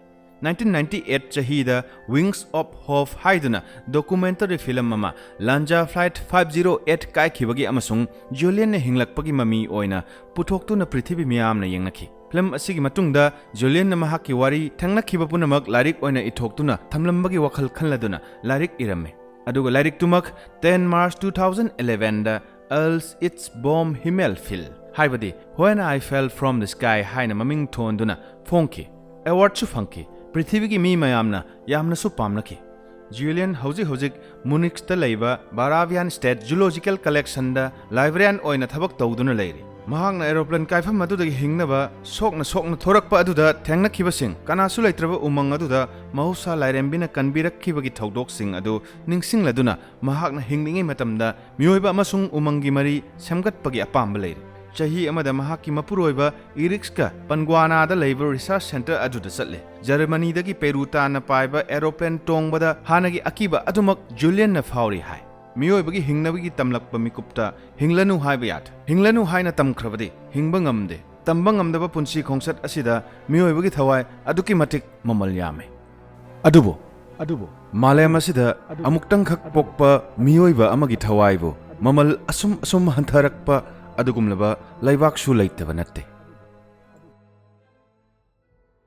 Nineteen ninety eight ꯆꯍꯤꯗ Wings of Hope ꯍꯥꯏꯗꯨꯅ documentary film ꯑꯃ Lufthansa flight five zero eight ꯀꯥꯏꯈꯤꯕꯒꯤ ꯑꯃꯁꯨꯡ ꯖꯨꯂꯤꯌꯟꯅ ꯍꯤꯡꯂꯛꯄꯒꯤ ꯃꯃꯤ ꯑꯣꯏꯅ ꯄꯨꯊꯣꯛꯇꯨꯅ ꯄ꯭ꯔꯤꯊꯤꯕꯤ ꯃꯤꯌꯥꯝꯅ ꯌꯦꯡꯅꯈꯤ꯫ Film ꯑꯁꯤꯒꯤ ꯃꯇꯨꯡꯗ ꯖꯨꯂꯤꯌꯟꯅ ꯃꯍꯥꯛꯀꯤ ꯋꯥꯔꯤ ꯊꯦꯡꯅꯈꯤꯕ ꯄꯨꯝꯅꯃꯛ ꯂꯥꯏꯔꯤꯛ ꯑꯣꯏꯅ ꯏꯊꯣꯛꯇꯨꯅ ꯊꯝꯂꯝꯕꯒꯤ ꯋꯥꯈꯜ ꯈꯜꯂꯗꯨꯅ ꯂꯥꯏꯔꯤꯛ ꯏꯔꯝꯃꯤ꯫ ꯑꯗꯨꯒ ꯂꯥꯏꯔꯤꯛꯇꯨꯃꯛ ten March two thousand eleven ꯗ Als ich vom Himmel fiel, ꯍꯥꯏꯕꯗꯤ When I Fell from the Sky ꯍꯥꯏꯅ ꯃꯃꯤꯡ ꯊꯣꯟꯗꯨꯅ ꯐꯣꯡꯈꯤ꯫ Award ꯁꯨ ꯐꯪꯈꯤ꯫ ꯄ꯭ꯔꯤꯊꯤꯕꯤꯒꯤ ꯃꯤ ꯃꯌꯥꯝꯅ ꯌꯥꯝꯅꯁꯨ ꯄꯥꯝꯅꯈꯤ꯫ ꯖꯨꯂꯤꯌꯟ ꯍꯧꯖꯤꯛ ꯍꯧꯖꯤꯛ ꯃꯨꯅꯤꯛꯁꯇ ꯂꯩꯕ Bavarian State Zoological Collection ꯗ librarian ꯑꯣꯏꯅ ꯊꯕꯛ ꯇꯧꯗꯨꯅ ꯂꯩꯔꯤ꯫ ꯃꯍꯥꯛꯅ aeroplane ꯀꯥꯏꯐꯝ ꯑꯗꯨꯗꯒꯤ ꯍꯤꯡꯅꯕ ꯁꯣꯛꯅ ꯁꯣꯛꯅ ꯊꯣꯔꯛꯄ ꯑꯗꯨꯗ ꯊꯦꯡꯅꯈꯤꯕꯁꯤꯡ, ꯀꯅꯥꯁꯨ ꯂꯩꯇ꯭ꯔꯕ ꯎꯃꯪ ꯑꯗꯨꯗ ꯃꯍꯧꯁꯥ ꯂꯥꯏꯔꯦꯝꯕꯤꯅ ꯀꯟꯕꯤꯔꯛꯈꯤꯕꯒꯤ ꯊꯧꯗꯣꯛꯁꯤꯡ ꯑꯗꯨ ꯅꯤꯡꯁꯤꯡꯂꯗꯨꯅ ꯃꯍꯥꯛꯅ ꯍꯤꯡꯂꯤꯉꯩ ꯃꯇꯝꯗ ꯃꯤꯑꯣꯏꯕ ꯑꯃꯁꯨꯡ ꯎꯃꯪꯒꯤ ꯃꯔꯤ ꯁꯦꯝꯒꯠꯄꯒꯤ ꯑꯄꯥꯝꯕ ꯂꯩꯔꯤ꯫ ꯆꯍꯤ ꯑꯃꯗ ꯃꯍꯥꯛꯀꯤ ꯃꯄꯨꯔꯣꯏꯕ ꯏꯔꯤꯛꯁꯀ ꯄꯟꯒ꯭ꯋꯥꯅꯥꯗ ꯂꯩꯕ research centre ꯑꯗꯨꯗ ꯆꯠꯂꯦ꯫ ꯖꯔꯃꯅꯤꯗꯒꯤ ꯄꯦꯔꯨ ꯇꯥꯟꯅ ꯄꯥꯏꯕ aeroplane ꯇꯣꯡꯕꯗ ꯍꯥꯟꯅꯒꯤ ꯑꯀꯤꯕ ꯑꯗꯨꯃꯛ ꯖꯨꯂꯤꯌꯟꯅ ꯐꯥꯎꯔꯤ ꯍꯥꯏ꯫ ꯃꯤꯑꯣꯏꯕꯒꯤ ꯍꯤꯡꯅꯕꯒꯤ ꯇꯝꯂꯛꯄ ꯃꯤꯀꯨꯞꯇ ꯍꯤꯡꯂꯅꯨ ꯍꯥꯏꯕ ꯌꯥꯗꯦ꯫ ꯍꯤꯡꯂꯅꯨ ꯍꯥꯏꯅ ꯇꯝꯈ꯭ꯔꯕꯗꯤ ꯍꯤꯡꯕ ꯉꯝꯗꯦ꯫ ꯇꯝꯕ ꯉꯝꯗꯕ ꯄꯨꯟꯁꯤ ꯈꯣꯡꯆꯠ ꯑꯁꯤꯗ ꯃꯤꯑꯣꯏꯕꯒꯤ ꯊꯋꯥꯏ ꯑꯗꯨꯛꯀꯤ ꯃꯇꯤꯛ ꯃꯃꯜ ꯌꯥꯝꯃꯤ꯫ ꯑꯗꯨꯕꯨ, ꯑꯗꯨꯕꯨ, ꯃꯥꯂꯦꯝ ꯑꯁꯤꯗ ꯑꯃꯨꯛꯇꯪꯈꯛ ꯄꯣꯛꯄ ꯃꯤꯑꯣꯏꯕ ꯑꯃꯒꯤ ꯊꯋꯥꯏꯕꯨ ꯃꯃꯜ ꯑꯁꯨꯝ ꯑꯁꯨꯝ ꯍꯟꯊꯔꯛꯄ ꯑꯗꯨꯒꯨꯝꯂꯕ ꯂꯩꯕꯥꯛꯁꯨ ꯂꯩꯇꯕ ꯅꯠꯇꯦ꯫